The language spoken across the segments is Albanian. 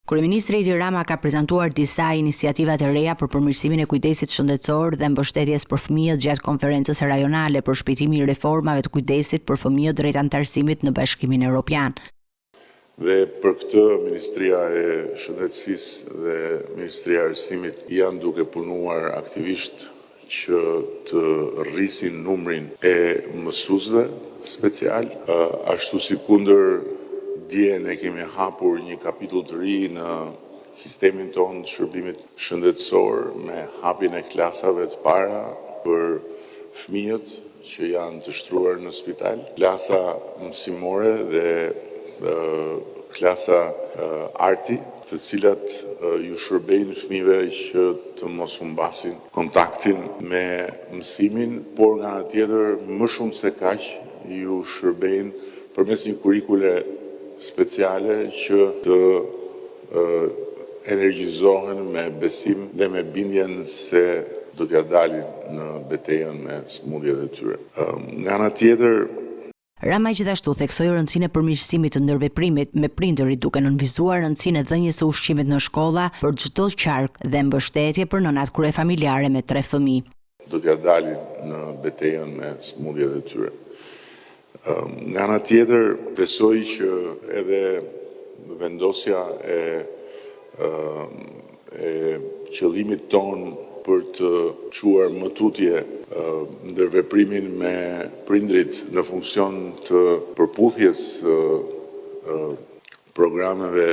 Kryeministri Edi Rama ka prezantuar disa iniciativa të reja për përmirësimin e kujdesit shëndetësor dhe mbështetjes për fëmijët gjatë konferencës rajonale për shpejtimin e reformave të kujdesit për fëmijët drejt anëtarësimit në Bashkimin Europian. Dhe për këtë Ministria e Shëndetësisë dhe Ministria e Arsimit janë duke punuar aktivisht që të rrisin numrin e mësuesve specialë, ashtu sikundër dje ne kemi hapur një kapitull të ri në sistemin tonë të shërbimit shëndetësor me hapjen e klasave të para për fëmijët që janë të shtruar në spital, klasa mësimore dhe klasa arti, të cilat ju shërbejnë fëmijëve që të mos humbasin kontaktin me mësimin, por nga ana tjetër më shumë se kaq ju shërbejnë përmes një kurrikule speciale që të energjizohen me besim dhe me bindjen se do t'ia dalin në betejën me sëmundjet e tyre. Nga ana tjetër. Rama gjithashtu theksoi rëndësinë e përmirësimit të ndërveprimit me prindërit duke nënvizuar rëndësinë e dhënies së ushqimit në shkolla për çdo qark dhe mbështetje për nënat kryefamiljare me tre fëmijë. Do t'ia dalin në betejën me sëmundjet e tyre. Nga ana tjetër, besoj që edhe vendosja e e qëllimit tonë për të çuar më tutje ndërveprimin me prindërit në funksion të përputhjes së programeve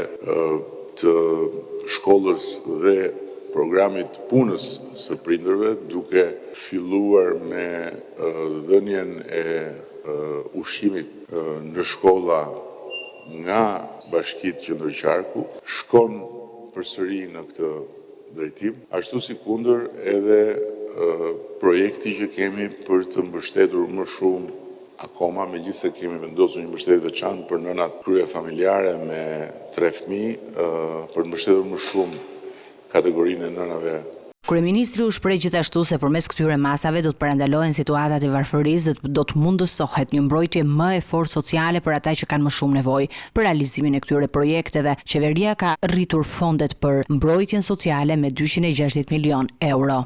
të shkollës dhe programit të punës së prindërve, duke filluar me dhënien e ushqimit në shkolla nga bashkitë qendër-qarku, shkon përsëri në këtë drejtim, ashtu sikundër edhe projekti që kemi për të mbështetur më shumë akoma, megjithëse kemi vendosur një mbështetje të veçantë për nënat kryefamiljare me tre fëmijë, për të mbështetur më shumë kategorinë e nënave. Kryeministri u shpreh gjithashtu se përmes këtyre masave do të parandalohen situatat e varfërisë dhe do të mundësohet një mbrojtje më e fortë sociale për ata që kanë më shumë nevojë. Për realizimin e këtyre projekteve, qeveria ka rritur fondet për mbrojtjen sociale me 260 milionë euro.